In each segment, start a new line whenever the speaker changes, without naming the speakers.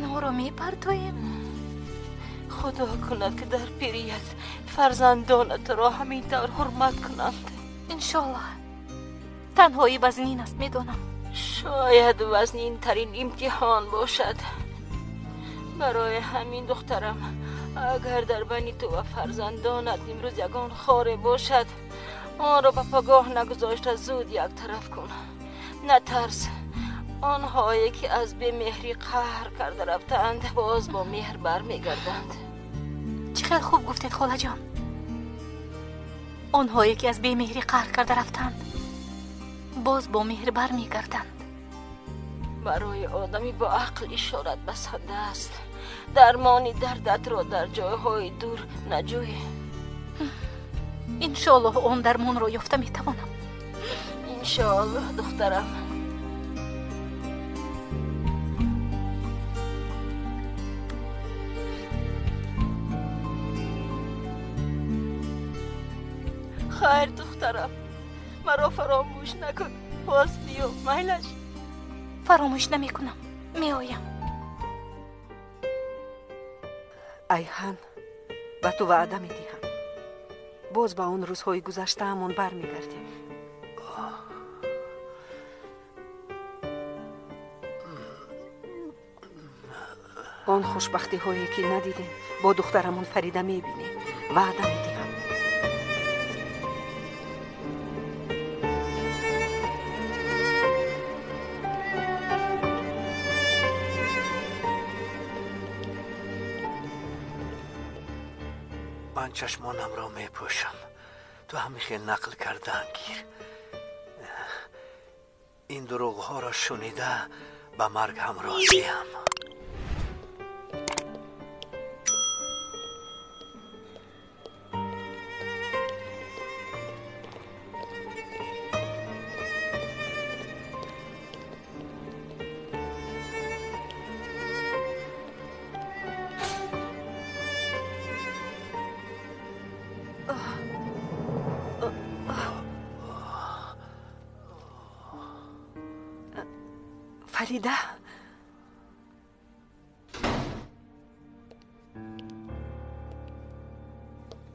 Инҳоро мепартоем?
Худо кунад, ки дар пирият фарзандонатро ҳамин тавр ҳурмат кунанд.
Иншоллоҳ. Танҳоӣ вазнин аст, медонам.
Шояд вазнинтарин имтиҳон бошад. Барои ҳамин духтарам, агар дар байни ту ва фарзандонат имрӯз ягон хоре бошад, онро ба пагоҳ нагузошта зуд як тараф кун. Натарс, онҳое ки аз бемеҳрӣ қаҳр карда рафтаанд, боз бо меҳр бармегарданд.
Чӣ хел хуб гуфтед, холаҷон. Онҳое ки аз бемеҳрӣ қаҳр карда рафтанд, боз бо меҳр бармегарданд.
Барои одами бо ақл ишорат басанда аст. Дармони дардатро дар ҷойҳои дур наҷӯй.
Иншоаллоҳ он дармонро ёфта метавонам.
Иншоаллоҳ, духтарам. Хайр, духтарам, маро фаромӯш накун. Боз биё, майлаш.
Фаромӯш намекунам, меоям.
Айҳан, ба ту ваъда медиҳам, боз ба он рӯзҳои гузаштаамон бармегардем. Он хушбахтиҳое ки надидем, бо духтарамон Фарида мебинем. Ваъда медиҳам.
Ман чашмонамро мепӯшам. Ту ҳамин хел нақл кардаан гир. Ин дурӯғҳоро шунида ба марг ҳам розиам.
Фарида,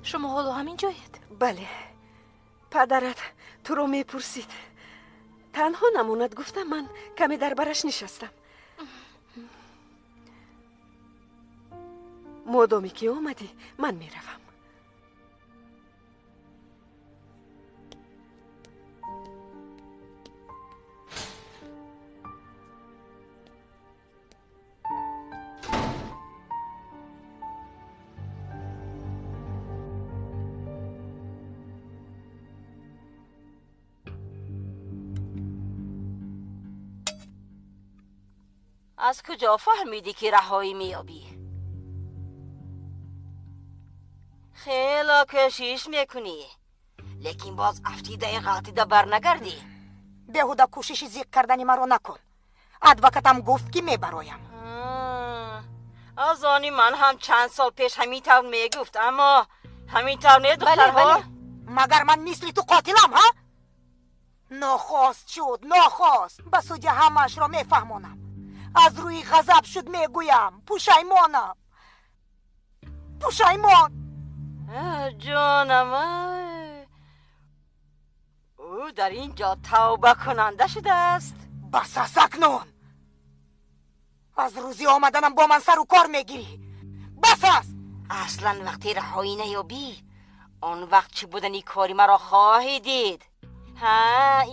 шумо ҳоло ҳамин ҷоед?
Бале, падарат туро мепурсид. Танҳо намонад гуфта ман каме дар бараш нишастам. Модоме ки омадӣ, ман меравам.
Аз куҷо фаҳмидӣ, ки раҳоӣ меёбӣ? Хело кӯшиш мекунӣ, лекин боз афтидаи ғалтида барнагардӣ.
Беҳуда кӯшиши зиқ кардани маро накун. Адвокатам гуфт, ки мебароям.
Аз они ман ҳам чанд сол пеш ҳамин тавр мегуфт, аммо ҳамин тавр не, духтарҳо?
Магар ман мисли ту қотилам, ҳа? Нохост шуд, нохост. Ба судя ҳамаашро мефаҳмонам. Аз рӯи ғазаб шуд мегӯям. Пушаймонам, пушаймон.
Ҷонам, ӯ дар ин ҷо тавбакунанда шудааст.
Бас аст акнун. Аз рӯзи омаданам бо ман сару кор мегирӣ. Бас аст.
Аслан вақте раҳоӣ наёбӣ, он вақт чӣ будани кори маро хоҳӣ дид. Ҳа,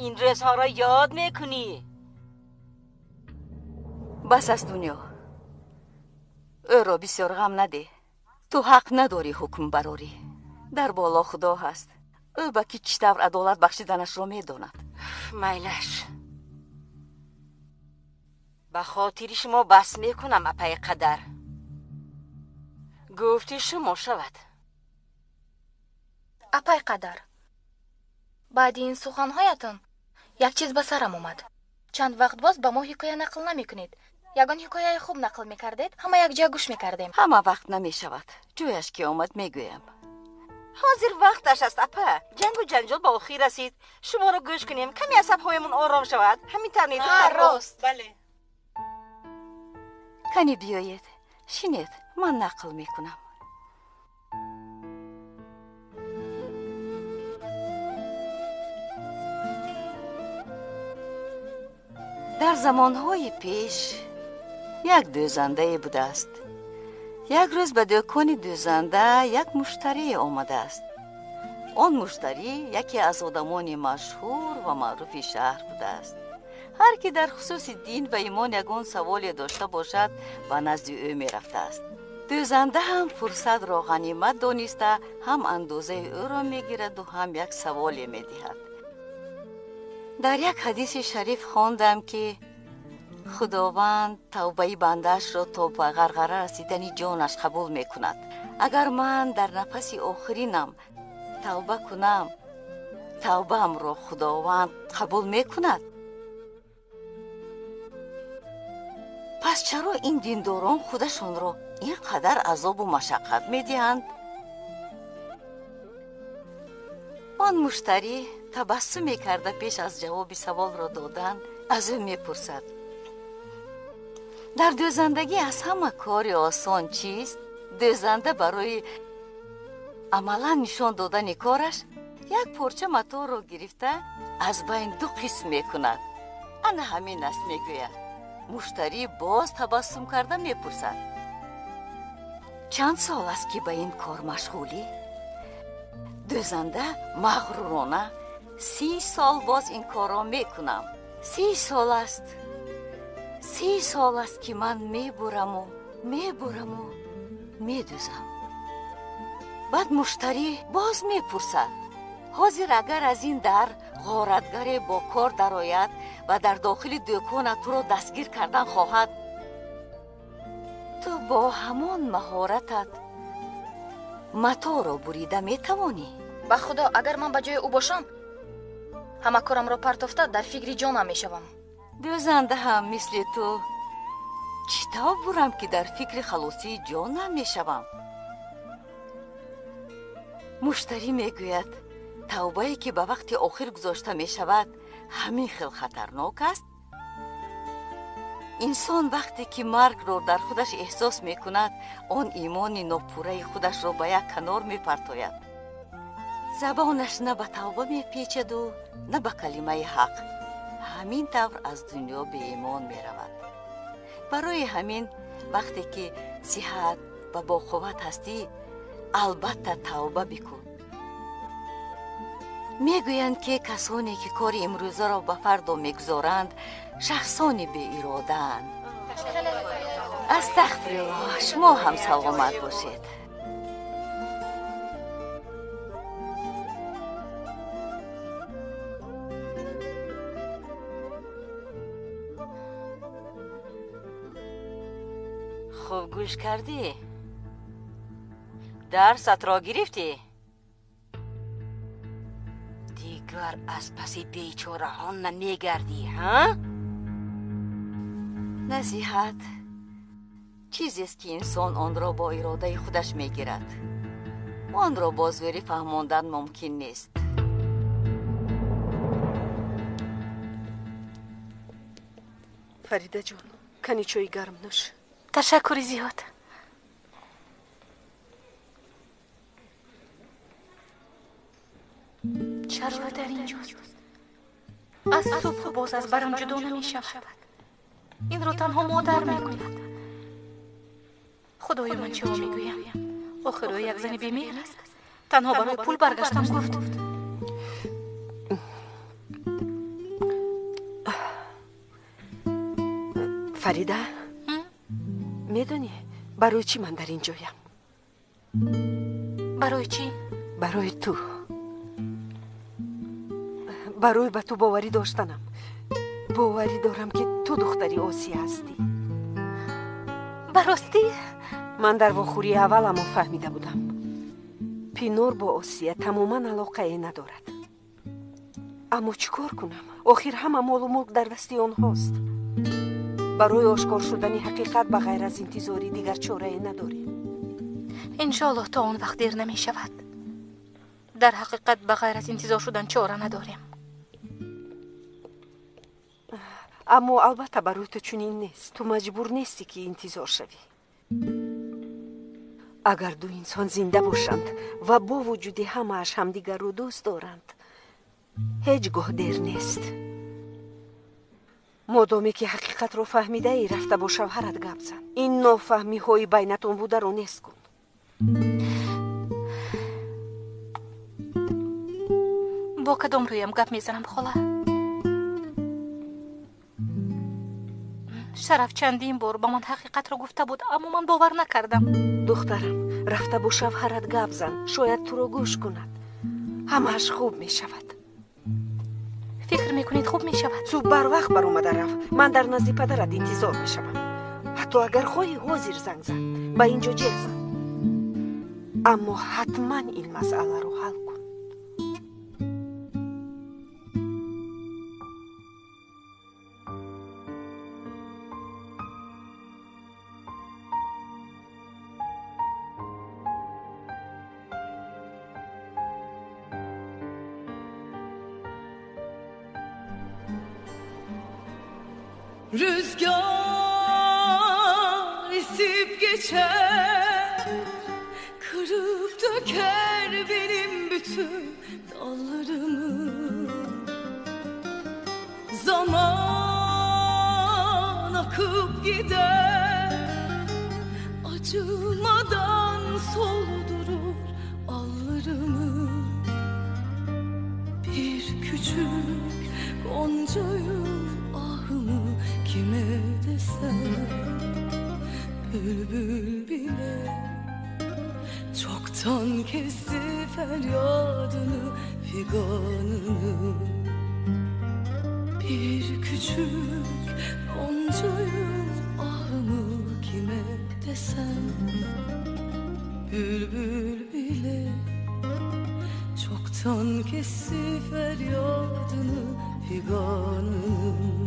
ин рӯзҳоро ёд мекунӣ.
Бас аст, дунё. Ӯро бисёр ғам надеҳ. Ту ҳақ надорӣ ҳукм барорӣ. Дар боло худо ҳаст. Ӯ ба ки чӣ тавр адолат бахшиданашро медонад.
Майлаш, ба хотири шумо бас мекунам, апаи қадар. Гуфти шумо шавад.
Апай қадар, баъди ин суханҳоятон як чиз ба сарам омад. Чанд вақт боз ба мо ҳикоя нақл намекунед. Ягон ҳикояи хуб нақл мекардед, ҳама якҷоя гӯш мекардем.
Ҳама вақт намешавад. Ҷояш ки омад мегӯям.
Ҳозир вақташ аст, апа. Ҷангу ҷанҷол ба охир расид. Шуморо гӯш кунем, каме асабҳоямон ором шавад. Ҳамин тавр не, духтарҳо?
Рост,
бале.
Кани биёед, шинед, ман нақл мекунам. Дар замонҳои пеш як дӯзандае будааст. Як рӯз ба дӯкони дӯзанда як муштарие омадааст. Он муштарӣ яке аз одамони машҳур ва маъруфи шаҳр будааст. Ҳар ки дар хусуси дин ва имон ягон саволе дошта бошад, ба назди ӯ мерафтааст. Дӯзанда ҳам фурсатро ғанимат дониста, ҳам андозаи ӯро мегираду ҳам як саволе медиҳад. Дар як ҳадиси шариф хондам, ки Худованд тавбаи бандаашро то ба ғарғара расидани ҷонаш қабул мекунад. Агар ман дар нафаси охиринам тавба кунам, тавбаамро Худованд қабул мекунад. Пас чаро ин диндорон худашонро ин қадар азобу машаққат медиҳанд? Он муштарӣ табассум мекарда пеш аз ҷавоби саволро додан аз ӯ мепурсад: дар дӯзандагӣ аз ҳама кори осон чист? Дӯзанда барои амалан нишон додани кораш як порча маторро гирифта аз байн ду қисм мекунад. Ана ҳамин аст, мегӯяд. Муштарӣ боз табассум карда мепурсад: чанд сол аст, ки ба ин кор машғулӣ? Дӯзанда мағрурона: 30 сол боз ин корро мекунам. 30 сол аст. 30 сол аст, ки ман мебураму мебураму медӯзам. Баъд муштарӣ боз мепурсад: ҳозир агар аз ин дар ғоратгаре бо кор дарояд ва дар дохили дӯконат туро дастгир кардан хоҳад, ту бо ҳамон маҳоратат маторо бурида метавонӣ?
Ба худо, агар ман ба ҷои ӯ бошам, ҳама корамро партофта дар фикри ҷонам мешавам.
Дӯзанда ҳам мисли ту чӣ тавр бурам, ки дар фикри халосии ҷонам мешавам? Муштарӣ мегӯяд: тавбае ки ба вақти охир гузошта мешавад, ҳамин хел хатарнок аст. Инсон вақте ки маргро дар худаш эҳсос мекунад, он имони нопурраи худашро ба як канор мепартояд. Забонаш на ба тавба мепечаду на ба калимаи ҳақ. Ҳамин тавр аз дунё беимон меравад. Барои ҳамин вақте ки сиҳат ва боқувват ҳастӣ, албатта тавба бикун. Мегӯянд, ки касоне ки кори имрӯзаро ба фардо мегузоранд, шахсони беиродаанд. Астағфируллоҳ, шумо ҳам саломат бошед.
Хуб гӯш кардӣ? Дарсатро гирифтӣ? Дигар аз паси бечораҳон намегардӣ, ҳа?
Насиҳат чизест, ки инсон онро бо иродаи худаш мегирад. Онро бо зӯрӣ фаҳмондан мумкин нест.
Фаридаҷон, кани чойи гарм нӯш.
Ташаккури зиёд. Чаро дар инҷост? Аз субҳ боз аз барам ҷудо намешавад. Инро танҳо модар мекунад. Худоё, ман чаро мегӯям? Охир ӯ як зани бемеҳр аст. Танҳо барои пул баргаштам гуфт.
Фарида, медонӣ барои чӣ ман дар ин ҷоям?
Барои чӣ?
Барои ту. Барои ба ту боварӣ доштанам. Боварӣ дорам, ки ту духтари Осия ҳастӣ.
Ба ростӣ?
Ман дар вохӯрии авваламон фаҳмида будам. Пинор бо Осия тамоман алоқае надорад. Аммо чӣ кор кунам? Охир ҳама молу мулк дар дасти онҳост. Барои ошкор шудани ҳақиқат ба ғайр аз интизорӣ дигар чорае надорем.
Иншоаллоҳ то он вақт дер намешавад. Дар ҳақиқат ба ғайр аз интизор шудан чора надорем.
Аммо албатта барои ту чунин нест. Ту маҷбур нестӣ, ки интизор шавӣ. Агар ду инсон зинда бошанд ва бо вуҷуди ҳамааш ҳамдигарро дӯст доранд, ҳеҷ гоҳ дер нест. Модоме ки ҳақиқатро фаҳмидаӣ, рафта бо шавҳарат гап зан. Ин нофаҳмиҳои байнатон бударо нест кун.
Бо кадом рӯям гап мезанам, хола? Шараф чандин бор ба ман ҳақиқатро гуфта буд, аммо ман бовар накардам.
Духтарам, рафта бо шавҳарат гап зан, шояд туро гӯш кунад. Ҳамааш хуб мешавад.
Фикр мекунед, хуб мешавад?
Субҳ барвақт баромада рафт. Ман дар назди падарат интизор мешавам. Ҳатто агар хоҳӣ, ҳозир занг зан, ба инҷо ҷеғ зан. Аммо ҳатман ин масъаларо ҳал кун.
Rüzgar esip geçer, kırıp döker benim bütün dallarımı. Zaman akıp gider, acımadan soldurur allarımı. Bir küçük goncayım, ahımı kime desem, bülbül bile çoktan kesti feryadını, figanını. Bir küçük goncayım, ahımı kime desem, bülbül bile çoktan kesti feryadını, figanını.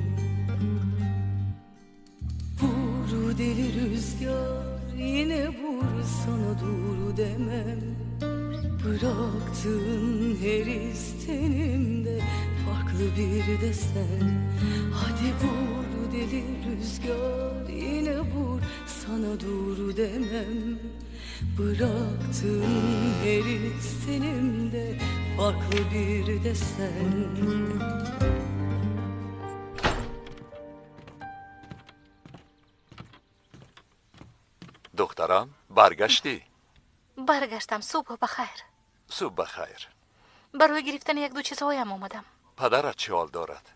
Vur deli rüzgar, yine vur, sana dur demem. Bıraktığın her istenimde farklı bir desen. Hadi vur deli rüzgar, yine vur, sana dur demem. Bıraktığın her istenimde farklı bir desen.
Духтарам, баргаштӣ?
Баргаштам. Субҳ бахайр.
Субҳ бахайр.
Барои гирифтани як-ду чизҳоям омадам.
Падарат чӣ ҳол дорад?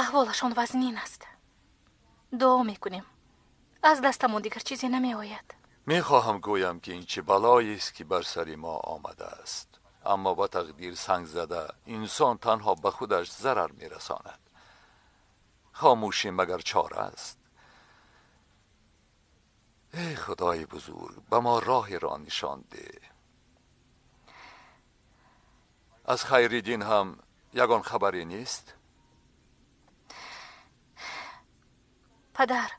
Аҳволашон вазнин аст. Дуо мекунем. Аз дастамон дигар чизе намеояд.
Мехоҳам гӯям, ки ин чӣ балоест, ки бар сари мо омадааст. Аммо ба тақдир санг зада инсон танҳо ба худаш зарар мерасонад. Хомӯшӣ магар чора аст? Эй худои бузург, ба мо роҳеро нишон деҳ. Аз Хайриддин ҳам ягон хабаре нест?
Падар,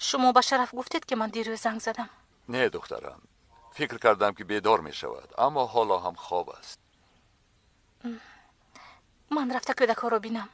шумо ба Шараф гуфтед, ки ман дирӯз занг задам?
Не, духтарам, фикр кардам, ки бедор мешавад, аммо ҳоло ҳам хоб аст.
Ман рафта кӯдакҳоро бинам.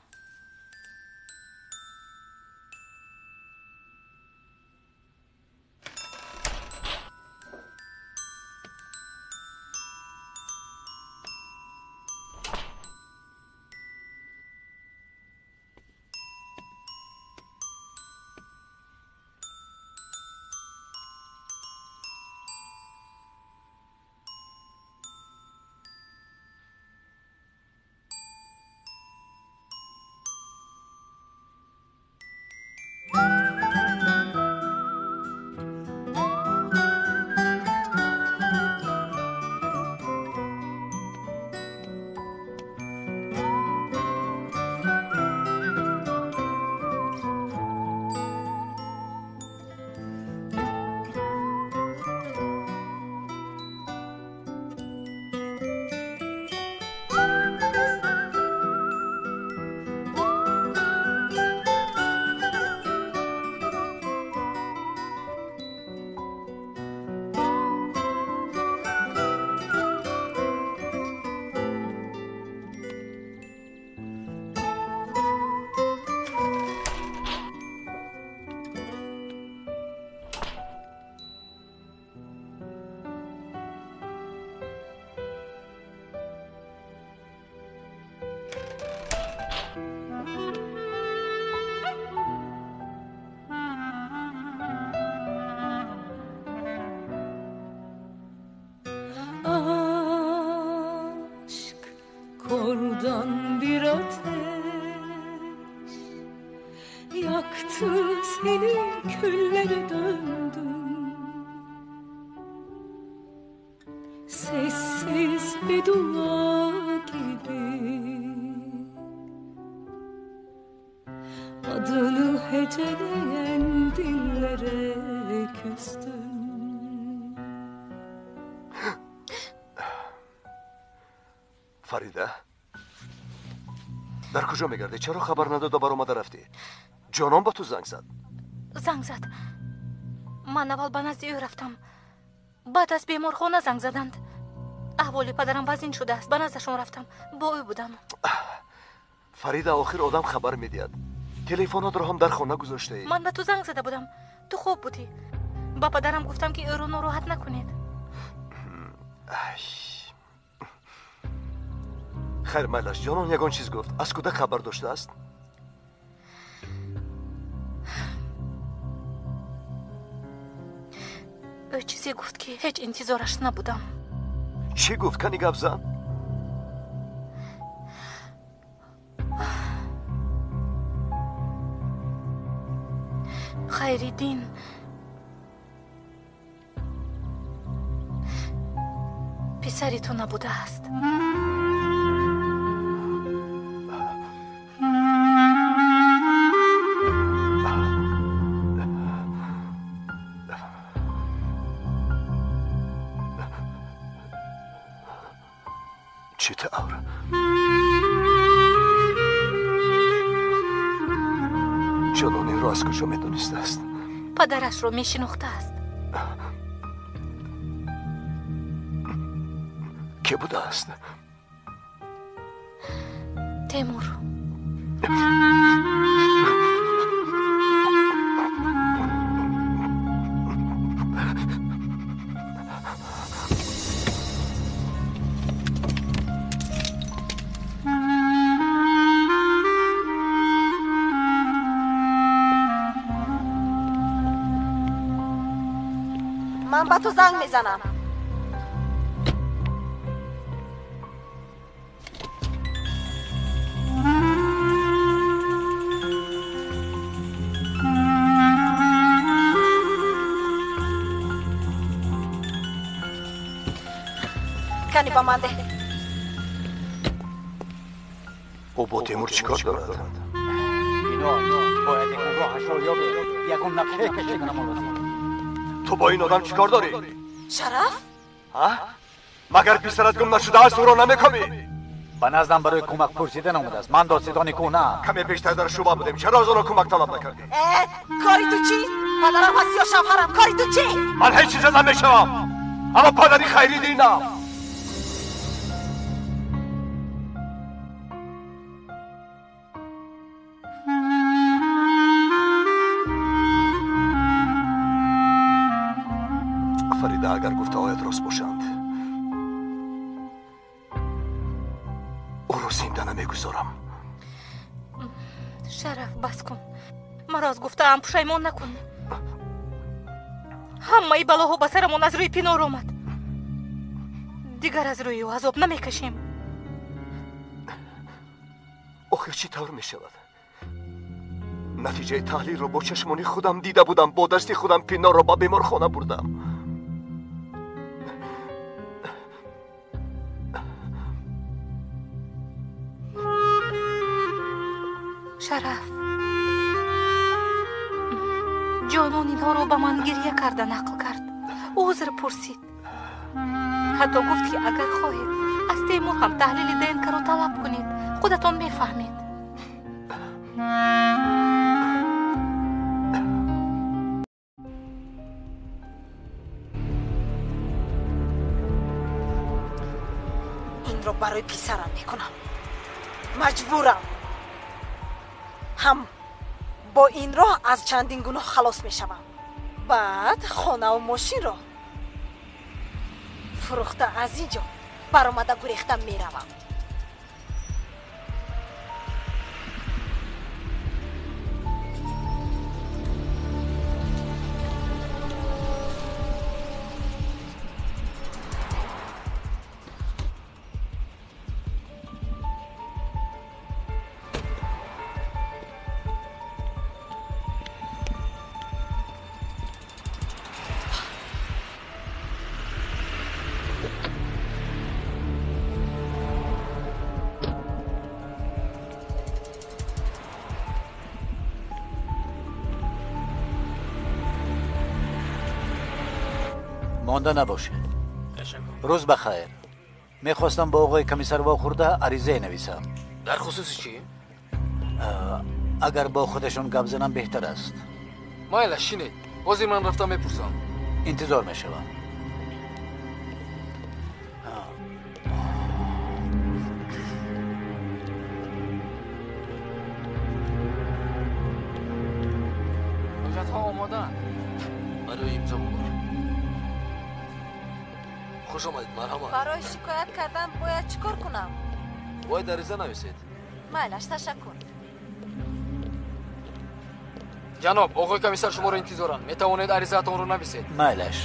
Yaktı seni, küllere döndüm. Sessiz bir dua gibi adını heceleyen dillere küstüm.
Farida, дар куҷо мегардӣ? Чаро хабар надода баромада рафтӣ? Ҷонон ба ту занг зад.
Занг зад. Ман аввал ба назди ӯ рафтам. Баъд аз беморхона занг заданд. Аҳволи падарам вазин шудааст. Ба наздашон рафтам. Бо ӯ будам.
Фарида, охир одам хабар медиҳад. Телефонатро ҳам дар хона гузоштаӣ.
Ман ба ту занг зада будам. Ту хоб будӣ. Ба падарам гуфтам, ки ӯро нороҳат накунед.
Хайр, майлаш, ҷонон ягон чиз гуфт? Аз кӯдак хабар доштааст?
Ӯ чизе гуфт, ки ҳеҷ интизораш набудам.
Чӣ гуфт? Кани гап зан.
Хайриддин писари ту набудааст.
Чӣ тавр? Ҷонон инро аз куҷо медонистааст?
Падарашро мешинохтааст.
Кӣ будааст?
Темур.
Ман ба ту занг мезанам. Кани ба ман деҳ.
Ӯ бо Темур чӣ кор дорад?
Ино бояд ягон роҳашро ёбем, ягон нақшае кашиданам лозим.
Ту бо ин одам чӣ кор дорӣ?
Шараф?
Ҳа? Магар писарат гум нашудааст, ӯро намекобӣ?
Ба наздам барои кӯмак пурсидан омадааст. Ман додситони кӯҳнаам.
Каме бештар дар шӯъба будем. Чаро аз онҳо кӯмак талаб накардӣ?
Э, кори ту чӣ? Падарам ҳаст ё шавҳарам? Кори ту чӣ?
Ман ҳеҷ чиза намешавам, аммо падари Хайриддинам. Фарида, агар гуфтаҳоят рост бошанд, ӯро зинда намегузорам.
Шараф, бас кун. Маро аз гуфтаам пушаймон накун. Ҳамаи балоҳо ба сарамон аз рӯи Пинор омад. Дигар аз рӯи ӯ азоб намекашем.
Охир чӣ тавр мешавад? Натиҷаи таҳлилро бо чашмони худам дида будам. Бо дасти худам Пинорро ба беморхона бурдам.
Шараф, ҷонон инҳоро ба ман гирья карда нақл кард. Узр пурсид. Ҳатто гуфт, ки агар хоҳед, аз Темур ҳам таҳлили ДНК-ро талаб кунед, худатон мефаҳмед.
Инро барои писарам мекунам. Маҷбурам. Ҳам бо ин роҳ аз чандин гуноҳ халос мешавам. Баъд хонаву мошинро фурӯхта аз ин ҷо баромада гурехта меравам.
Монда набошед. Рӯз ба хайр. Мехостам бо оғои комиссар вохӯрда аризае нависам.
Дар хусуси чӣ?
Агар бо худашон гап занам беҳтар аст.
Майла, шинед. Ҳозир ман рафта мепурсам.
Интизор мешавам.
Ҳуҷҷатҳо омодаанд. Барои имзо бобо. Хуш омадед, марҳамат.
Барои шикоят кардан бояд чӣ кор кунам?
Бояд ариза нависед.
Майлаш, ташаккур.
Ҷаноб, оғои комиссар шуморо интизоранд. Метавонед аризаатонро нависед.
Майлаш.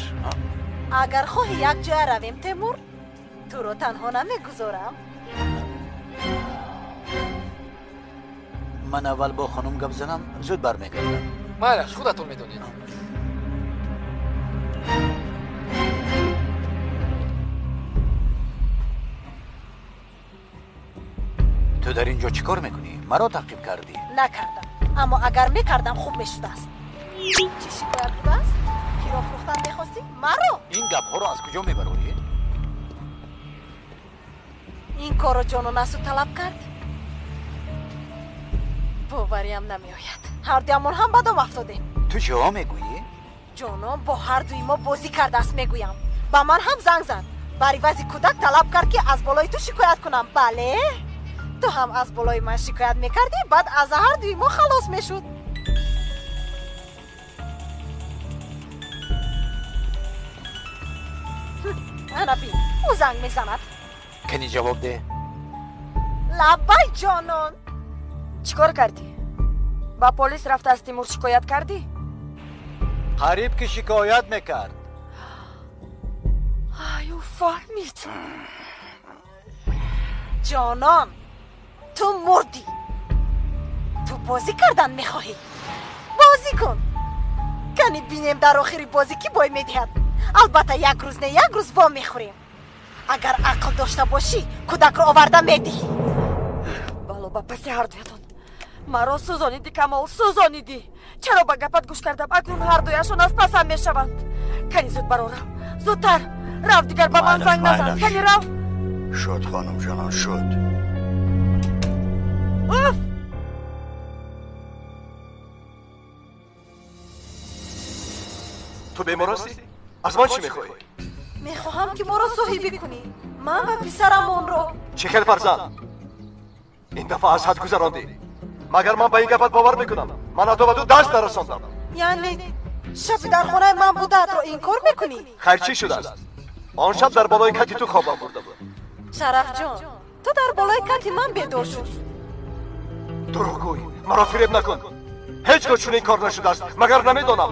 Агар хоҳӣ якҷоя равем, Темур, туро танҳо намегузорам.
Ман аввал бо хонум гап занам, зуд бармегардам.
Майлаш, худатон медонед.
Ту дар ин ҷо чӣ кор мекунӣ? Маро таъқиб кардӣ?
Накардам, аммо агар мекардам хуб мешудааст. Чӣ шикоят будааст? Киро фурӯхтан мехостӣ? Маро?
Ин гапҳоро аз куҷо мебарорӣ?
Ин корро ҷонон аз ӯ талаб кард? Бовариам намеояд. Ҳардуямон ҳам ба дом афтодем.
Ту чиҳо мегӯӣ?
Ҷонон бо ҳардуи мо бозӣ кардааст, мегӯям. Ба ман ҳам занг зад. Бар ивази кӯдак талаб кард, ки аз болои ту шикоят кунам. Бале? Ту ҳам аз болои ман шикоят мекардӣ, баъд аз ҳардуи мо халос мешуд. Ана бин, ӯ занг мезанад.
Кани ҷавоб деҳ.
Лаббай, ҷонон.
Чӣ кор кардӣ? Ба полис рафта аз Тимур шикоят кардӣ?
Қариб ки шикоят мекард.
Ай, ӯ фаҳмид.
Ҷонон, ту мурдӣ. Ту бозӣ кардан мехоҳӣ? Бозӣ кун. Кани бинем дар охири бозӣ кӣ бой медиҳад. Албатта як рӯз не як рӯз во мехӯрем. Агар ақл дошта бошӣ, кӯдакро оварда медиҳӣ.
Бало ба паси ҳардуятон. Маро сӯзонидӣ, Камол, сӯзонидӣ. Чаро ба гапат гӯш кардам? Акнун ҳардуяшон аз пасам мешаванд. Кани зуд барорам. Зудтар. Рав, дигар ба ман занг назан. Кани рав.
Шуд, хонум ҷонон, шуд.
Уф!
Ту бемор ҳастӣ? Аз ман чӣ мехоҳӣ?
Мехоҳам, ки моро соҳибӣ кунӣ. Ман ва писарамонро.
Чӣ хел фарзанд? Ин дафъа аз ҳад гузарондӣ. Магар ман ба ин гапат бовар мекунам? Ман ҳатто ба ту даст нарасондам.
Яъне шаби дар хонаи ман будаатро инкор мекунӣ?
Хайр, чӣ шудааст? Он шаб дар болои кати ту хобам бурда буд.
Шарафҷон, ту дар болои кати ман бедор шуд.
Дурӯғгӯй, маро фиреб накун. Ҳеҷ гоҳ чунин кор нашудааст, магар намедонам.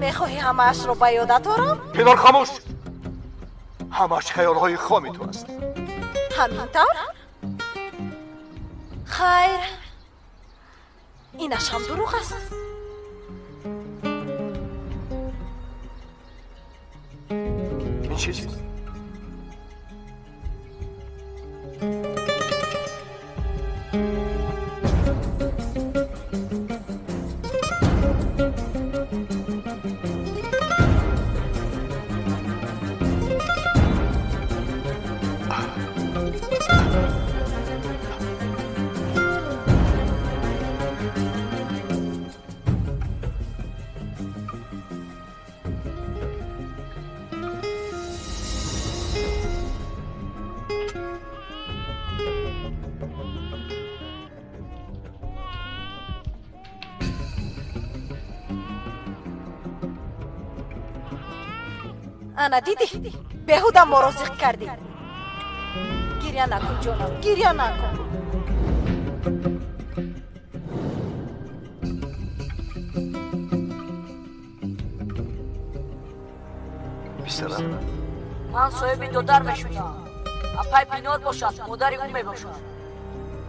Мехоҳӣ ҳамаашро ба ёдат орам?
Пинор, хомӯш. Ҳамааш хаёлҳои хоми ту аст.
Ҳамин тавр? Хайр, инаш ҳам дурӯғ аст.
Ин чист?
Ана дидӣ, беҳуда моро зиқ кардӣ. Гиря накун, ҷонам, гиря накун.
Писарам,
ман соҳиби додар мешудам. Апай Пинор бошад, модари ӯ мебошад.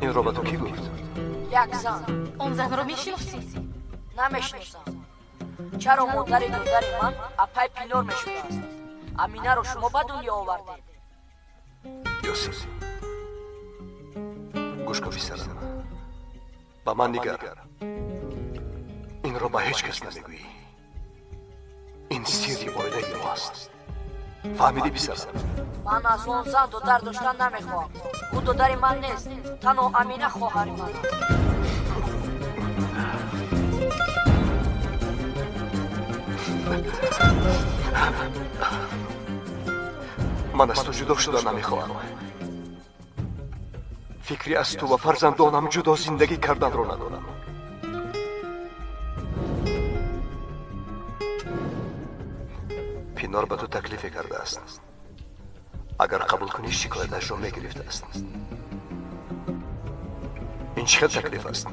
Инро ба ту кӣ гуфт?
Як зан.
Он занро мешиносӣ?
Намешиносам. Чаро модари додари ман апай Пинор мешудааст? Аминаро шумо ба дунё овардед.
Юсуф, гӯш кун, писарам, ба ман нигар. Инро ба ҳеҷ кас намегӯӣ. Ин сирри оилаи мо аст. Фаҳмидӣ, писарам?
Ман аз он зан додар доштан намехоҳам. Ӯ додари ман нест, танҳо Амина хоҳари ман аст.
Ман аз ту ҷудо шуда намехоҳам. Фикри аз ту ва фарзандонам ҷудо зиндагӣ карданро надорам. Пинор ба ту таклифе кардааст. Агар қабул кунӣ, шикояташро мегирифтааст. Ин чӣ хел таклиф аст?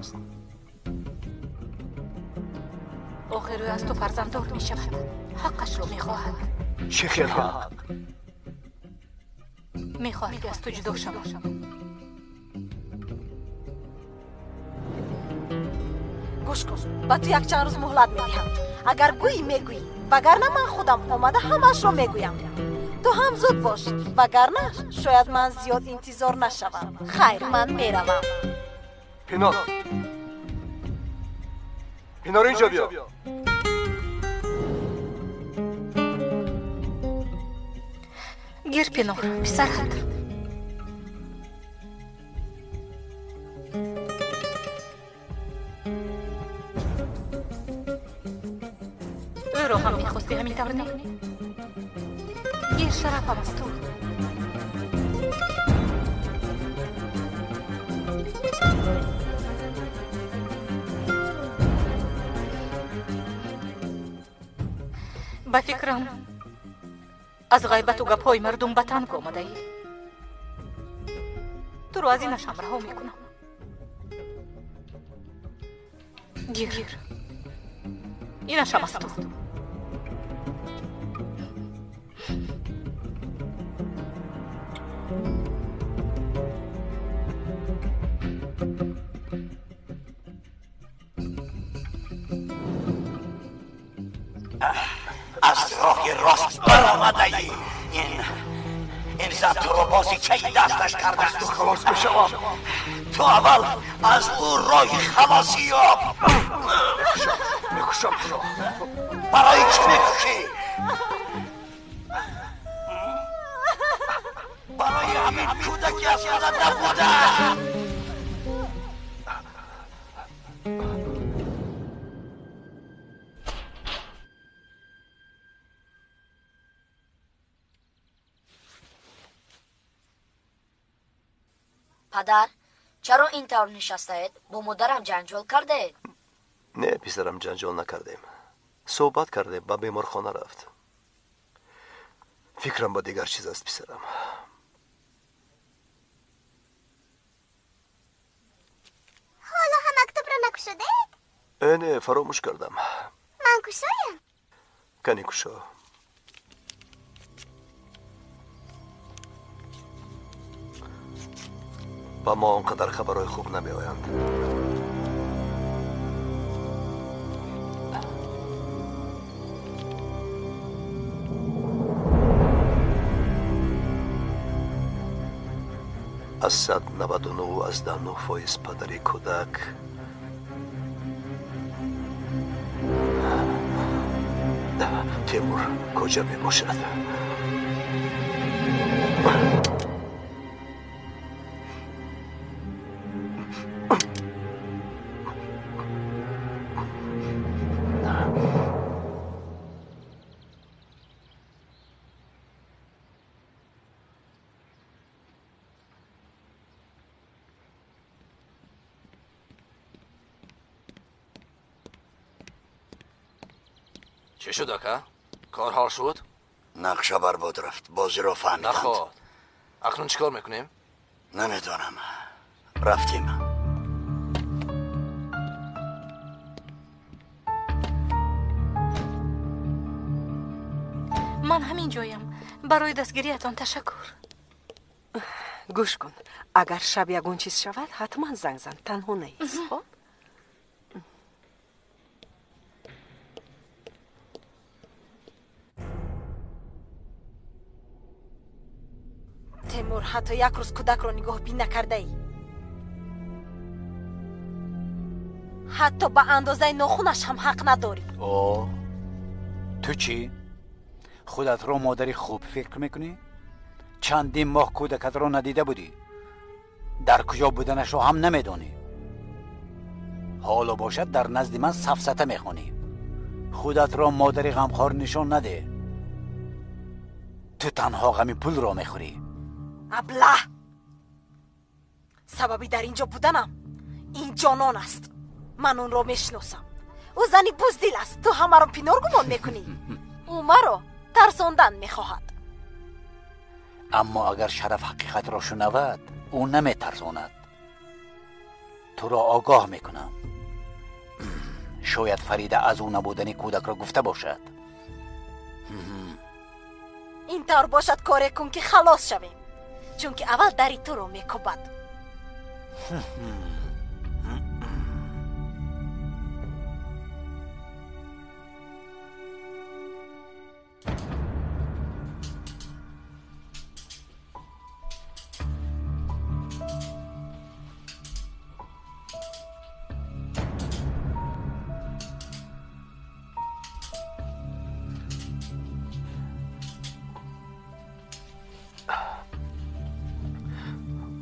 Охир ӯ аз ту фарзанддор мешавад. Ҳаққашро мехоҳад.
Чӣ хел ҳақ?
Мехоҳад, ки аз ту ҷудо шавад.
Гӯш кун, ба ту якчанд рӯз муҳлат медиҳам. Агар гӯӣ, мегӯӣ, вагарна ман худам омада ҳамаашро мегӯям. Ту ҳам зуд бош, вагарна шояд ман зиёд интизор нашавам. Хайр, ман меравам.
Пинор, Пинор, инҷо биё.
Гир, Пинор, писарат. Ӯро ҳам мехости ҳамин тавр, не? Гир, шарафам аз ту. Ба фикрам, аз ғайбату гапҳои мардум ба танг омадаӣ. Туро аз инашам раҳо мекунам. Гир, инашам аз ту.
Аз роҳи рост баромадаӣ. Ин зан туро бозичаи дасташ кардааст.
Ту халос бишавам.
Ту аввал аз ӯ роҳи халосӣ ёб.
Мекушам туро.
Барои чӣ мекушӣ? Барои ҳамин кӯдаки аз худат набуда.
Падар, чаро ин тавр нишастаед? Бо модарам ҷанҷол кардаед?
Не, писарам, ҷанҷол накардем. Суҳбат кардем, ба беморхона рафт. Фикрам ба дигар чиз аст, писарам.
Ҳоло ҳам мактубро накушодаед?
Не, фаромӯш кардам.
Ман кушоям?
Кани кушо. Ба мо он қадар хабарҳои хуб намеоянд. Аз 99.9% падари кӯдак Темур куҷо мебошад?
Чӣ шуд, ака? Кор ҳал шуд?
Нақша барбод рафт, бозиро фаҳмиданд.
Наход, акнун чӣ кор мекунем?
Намедонам. Рафтем.
Ман ҳамин ҷоям. Барои дастгириятон ташаккур.
Гӯш кун, агар шаб ягон чиз шавад, ҳатман занг зан, танҳо наист, хоб?
Темур, ҳатто як рӯз кӯдакро нигоҳбин накардаӣ. Ҳатто ба андозаи нохунаш ҳам ҳақ надорӣ.
О, ту чӣ? Худатро модари хуб фикр мекунӣ? Чандин моҳ кӯдакатро надида будӣ. Дар куҷо буданашро ҳам намедонӣ. Ҳоло бошад дар назди ман сафсата мехонӣ. Худатро модари ғамхор нишон наде. Ту танҳо ғами пулро мехӯрӣ.
Аблаҳ! Сабаби дар инҷо буданам ин ҷонон аст. Ман онро мешиносам. Ӯ зани буздил аст. Ту ҳамаро Пинор гумон мекунӣ. Ӯ маро тарсондан мехоҳад.
Аммо агар Шараф ҳақиқатро шунавад, ӯ наметарсонад. Туро огоҳ мекунам. Шояд Фарида аз ӯ набудани кӯдакро гуфта бошад.
Ин тавр бошад, коре кун ки халос шавем, чунки аввал дари туро мекӯбад.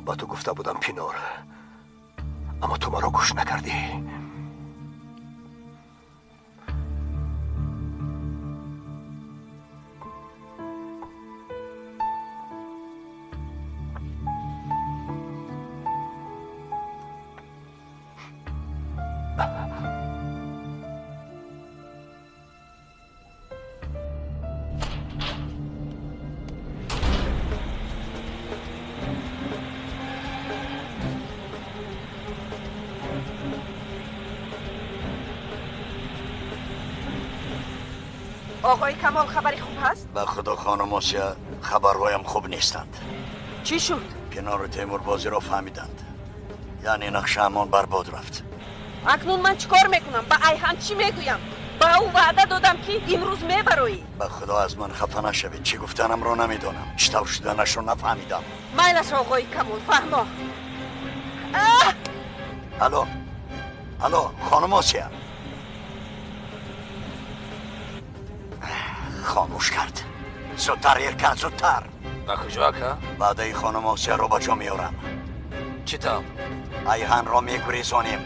Ба ту гуфта будам, Пинор, аммо ту маро гӯш накардӣ.
Оғои Камол, хабари хуб ҳаст?
Ба худо, хонум Осия, хабарҳоям хуб нестанд.
Чӣ шуд?
Пинору Темур бозиро фаҳмиданд. Яъне нақшаамон барбод рафт.
Акнун ман чӣ кор мекунам? Ба Айҳан чӣ мегӯям? Ба ӯ ваъда додам, ки имрӯз мебароӣ.
Ба худо, аз ман хафа нашавед. Чӣ гуфтанамро намедонам. Чӣ тавр шуданашро нафаҳмидам.
Майлаш, оғои Камол, фаҳмо.
Алло, алло, хонум Осия. Хомӯш кард. Зудтар, Эркан, зудтар.
Ба куҷо, ака?
Ваъдаи хонум Осияро ба ҷо меорам.
Чӣ тавр?
Айҳанро мегурезонем.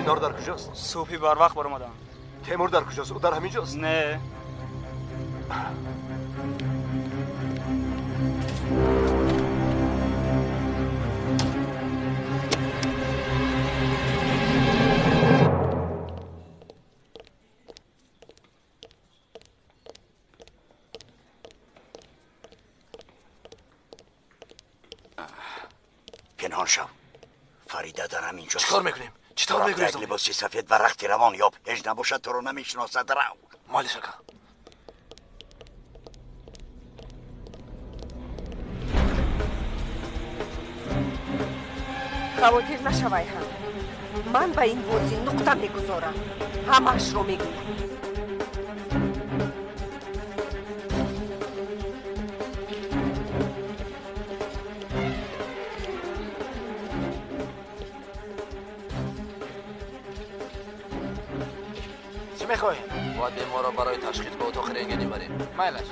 Пинор дар куҷост?
Субҳи барвақт баромадам.
Темур дар куҷост? Ӯ дар ҳамин ҷост?
Не.
Пинҳон шав. Фарида дар ҳамин ҷост.
Чӣ кор мекунем? Чӣ тавр мегурезонем?
Либоси сафед ва рахти равон ёб. Ҳеҷ набошад, туро намешиносад. Рав.
Молиш, ака.
Хавотир нашав, Айҳан. Ман ба ин бозӣ нуқта мегузорам. Ҳамаашро мегӯям.
Чӣ мехоҳем? Бояд беморро барои ташхис ба утоқи рентгенӣ барем.
Майлаш.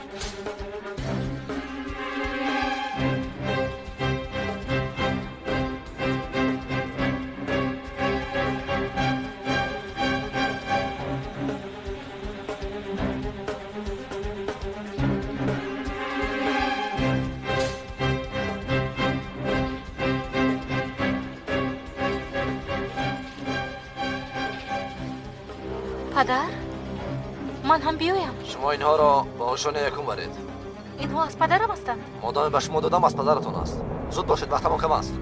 Падар, ман ҳам биёям.
Шумо инҳоро ба ошони якум баред.
Инҳо аз падарам ҳастанд.
Модоме ба шумо додам, аз падаратон аст. Зуд бошед, вақтамон кам аст.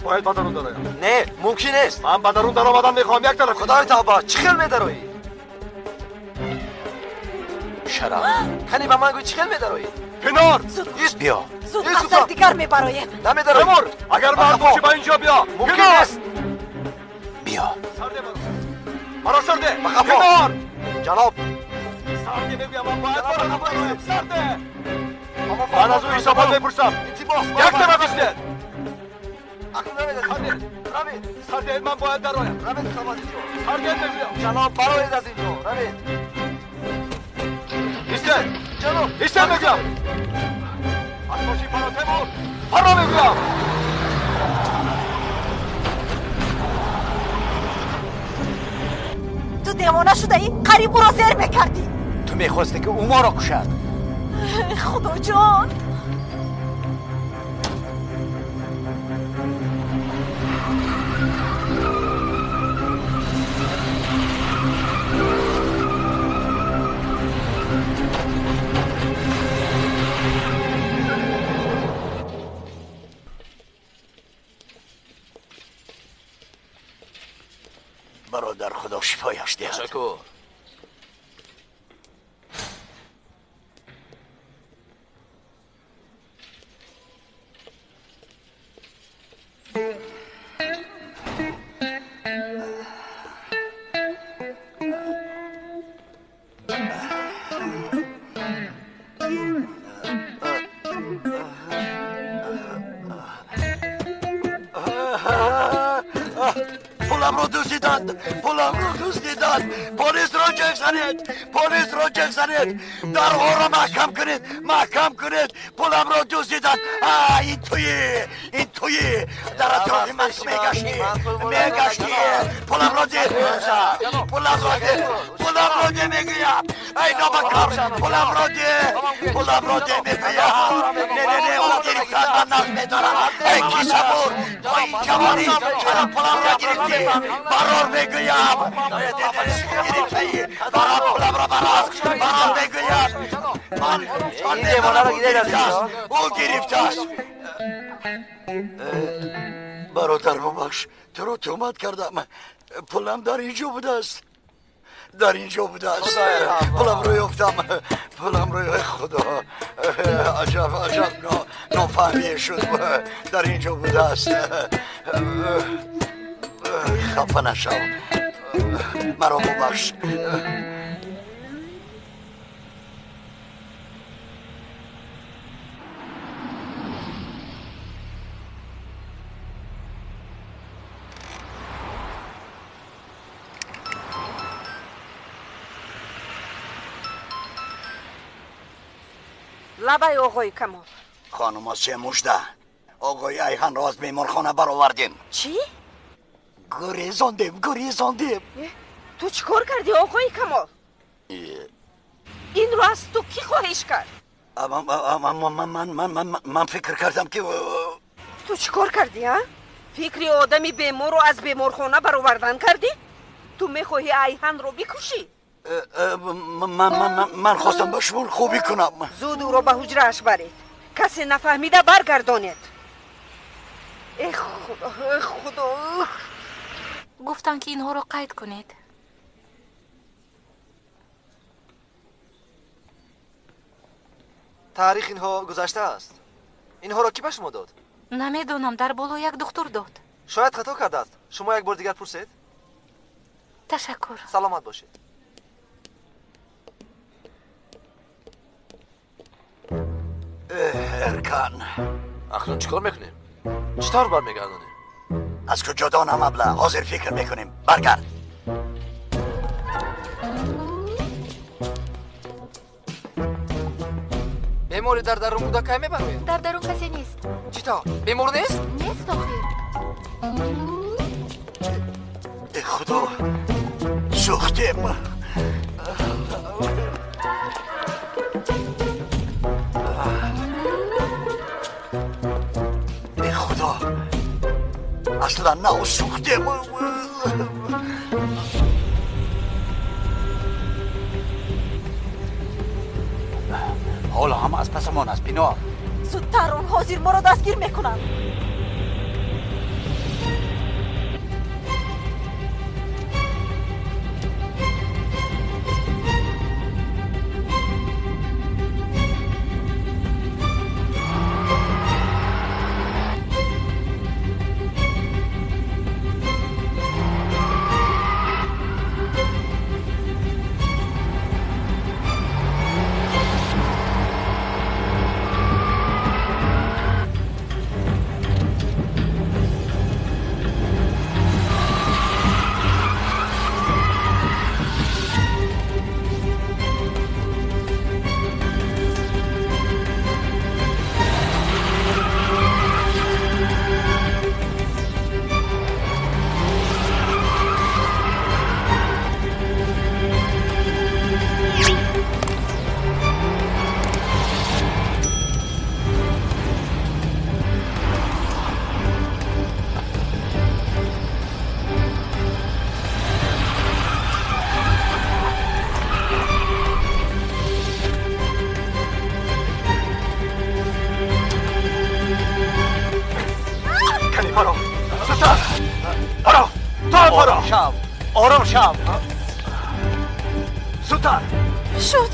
Бояд ба дарун дароям.
Не, мумкин нест.
Ман ба дарун даромадан мехоҳам як тараф.
Худои тавба, чӣ хел медароӣ?
Шараф.
Кани ба ман гӯй чӣ хел медароӣ?
Пинор!
Ист
биё.
Зуд аз дар дигар мебароем.
Намедароӣ.
Темур, агар мард бошӣ ба инҷо биё.
Мумкин нест.
Биё.
Маро сарде.
Ба қафо.
Пинор!
Ҷаноб.
Сарде мегӯям, ман бояд бароям. Сарде! Ман аз ӯ ҳисобот мепурсам. Як тараф истед.
Равед.
Сарде, ман бояд дароям.
Равед аз инҷо.
Сарде мегӯям.
Ҷаноб, бароед аз инҷо. Равед.
Истед.
Ҷаноб,
истед мегӯям. Аз мошин фаро, Темур. Фаро мегӯям.
Ту девона шудаӣ? Қариб ӯро зер мекардӣ.
Ту мехостӣ ки ӯ моро кушад.
Худоҷон!
Бародар, худо шифояш диҳад.
Ташаккур.
Пуламро дуздиданд, пуламро дуздиданд. Полисро ҷеғ занед, полисро ҷеғ занед. Дарҳоро маҳкам кунед, маҳкам кунед. Пуламро дуздиданд. А, ин туӣ, ин туӣ. Дар атрофи ман ту мегаштӣ, мегаштӣ. Пуламро деҳ, пуламро деҳ, пуламро деҳ мегӯям. Эй нобакор, пуламро деҳ, пуламро деҳ мегӯям. Не, не, не, ӯ гирифтад, ман нақд медорам. Эй кисабур, то ин ҷавонӣ чаро пуламро гирифтӣ? Барор мегӯям. Гирифтаӣ, барор пуламро, барор, барор мегӯям. Ман
Ин девонаро гиред аз инҷо.
Ӯ гирифтааст. Бародар, бубахш, туро туҳмат кардам. Пулам дар инҷо будааст, дар инҷо будааст. Пуламро ёфтам, пуламро. Худо, аҷаб, аҷаб нофаҳмие шуд. Дар инҷо будааст. Хафа нашав, маро бубахш.
Лабай оғои Камол.
Хонума, се мужда. Оғои Айҳанро аз беморхона баровардем.
Чӣ?
Гурезондем, гурезондем.
Ту чӣ кор кардӣ, оғои Камол? Инро аз ту кӣ хоҳиш кард?
Ман фикр кардам ки
Ту чӣ кор кардӣ, а? Фикри одами беморро аз беморхона баровардан кардӣ? Ту мехоҳӣ Айҳанро бикушӣ?
Ман хостам ба шумо хубӣ кунам.
Зуд ӯро ба ҳуҷрааш баред. Касе нафаҳмида баргардонед. Э худо, э худо.
Гуфтанд ки инҳоро қайд кунед.
Таърих инҳо гузаштааст. Инҳоро кӣ ба шумо дод?
Намедонам, дар боло як духтур дод.
Шояд хато кардааст. Шумо як бор дигар пурсед.
Ташаккур.
Саломат бошед.
Эркан,
акнун чӣ кор мекунем? Чӣ тавр бармегардонем?
Аз куҷо донам, абла? Ҳозир фикр мекунем. Баргард.
Бемори дар дарун буда кай мебарояд?
Дар дарун касе нест.
Чӣ тавр? Бемор нест?
Нест охир.
Э худо, сӯхтем. Э худо, аслан нав сӯхтем.
Ҳоло ҳам аз пасамон аст, Пинор.
Зудтар, он ҳозир моро дастгир мекунанд.
Ором шав.
Зудтар.
Шуд.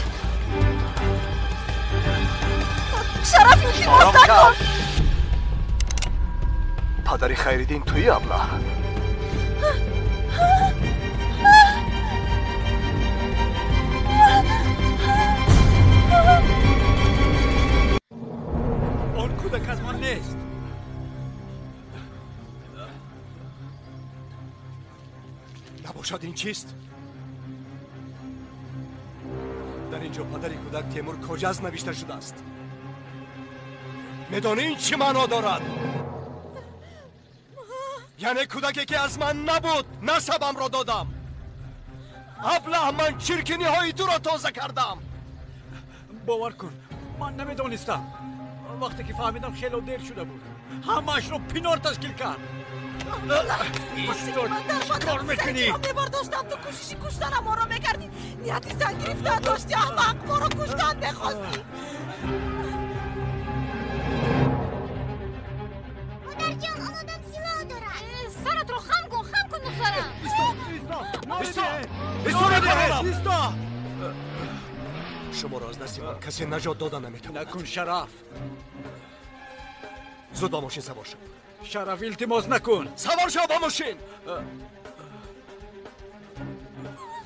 Шараф, илтимос накун.
Падари Хайриддин туи, аблаҳ.
Он кӯдак аз ман нест.
Набошад, ин чист? Дар ин ҷо падари кӯдак Темур Коҷаз навишта шудааст. Медонӣ ин чӣ маъно дорад? Яъне кӯдаке ки аз ман набуд, насабамро додам. Аблаҳ, ман чирки ниҳои туро тоза кардам.
Бовар кун, ман намедонистам. Вақте ки фаҳмидам, хело дер шуда буд. Ҳамаашро Пинор ташкил кард. Чикор мекунӣ?
Мебардоштам, ту кӯшиши куштана моро мекардӣ. Нияти зан гирифтан дошти, аҳмақ, моро куштан мехостӣ.
Модарҷон, он одам силоҳ дорад.
Саратро хам кун, хам кун, духтарам.
Исто, исто,
исто,
исто, исто.
Шуморо аз дасти ман касе наҷот дода наметавонад.
Накун, Шараф.
Зуд ба мошин савор шав.
Шараф, илтимос накун.
Савор шав ба мошин.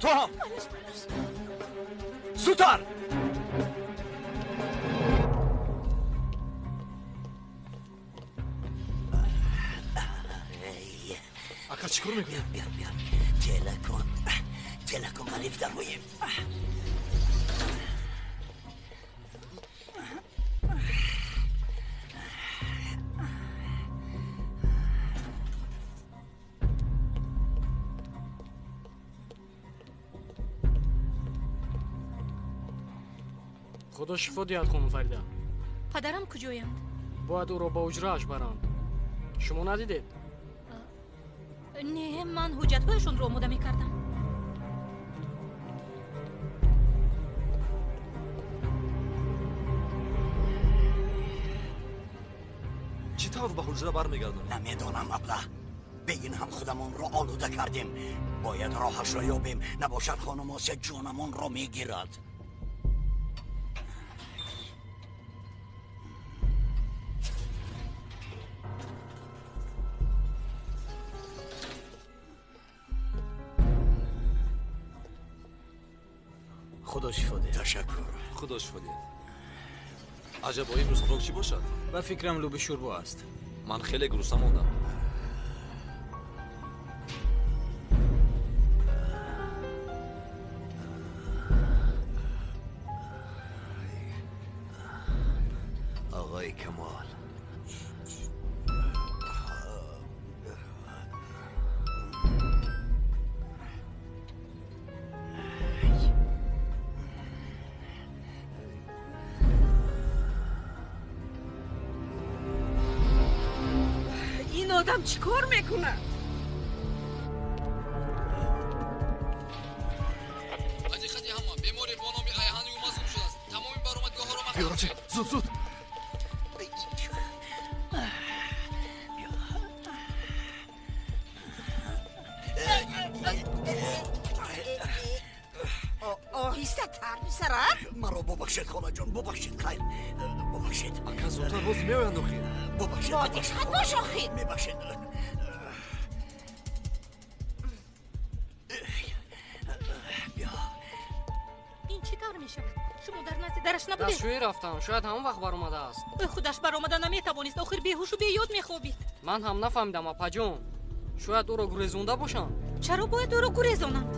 Ту ҳам. Зудтар. Ака, чӣ кор мекунӣ?
Бیا, бیا. Тела кун. Тела кун, ба лифт дароем.
Худо шифо диҳад, хонум Фарида.
Падарам куҷоянд?
Бояд ӯро ба ҳуҷрааш баранд. Шумо надидед?
Не, ман ҳуҷҷатҳояшонро омода мекардам.
Чӣ тавр ба ҳуҷра бармегардонем?
Намедонам, аблаҳ. Бе ин ҳам худамонро олуда кардем. Бояд роҳашро ёбем, набошад хонум Осия ҷонамонро мегирад.
Худо шифо диҳад.
Ташаккур.
Худо шифо диҳад. Аҷаб, имрӯз хӯрок чӣ бошад?
Ба фикрам лӯби шӯрбо аст.
Ман хеле гурусна мондам.
Оғои Камол.
Ин одам чӣ кор мекунад?
Ҳақиқати ҳама беморе бо номи Айҳан Юмаз гум шудааст. Тамоми баромадгоҳҳоро маҳкам
Биёрчи, зуд, зуд.
Оҳистатар, писарам.
Маро бубахшед, холаҷон, бубахшед, хайр, бубахшед.
Ака, зудтар боз меоянд охир.
Бубахшед.
Бодиққат бош охир.
Мебахшед.
Ин чӣ тавр мешавад? Шумо дар назди дараш набудед?
Дастшӯӣ рафтам, шояд ҳамон вақт баромадааст.
Ӯ худаш баромада наметавонист, охир беҳушу беёд мехобид.
Ман ҳам нафаҳмидам, апаҷон. Шояд ӯро гурезонда бошанд.
Чаро бояд ӯро гурезонанд?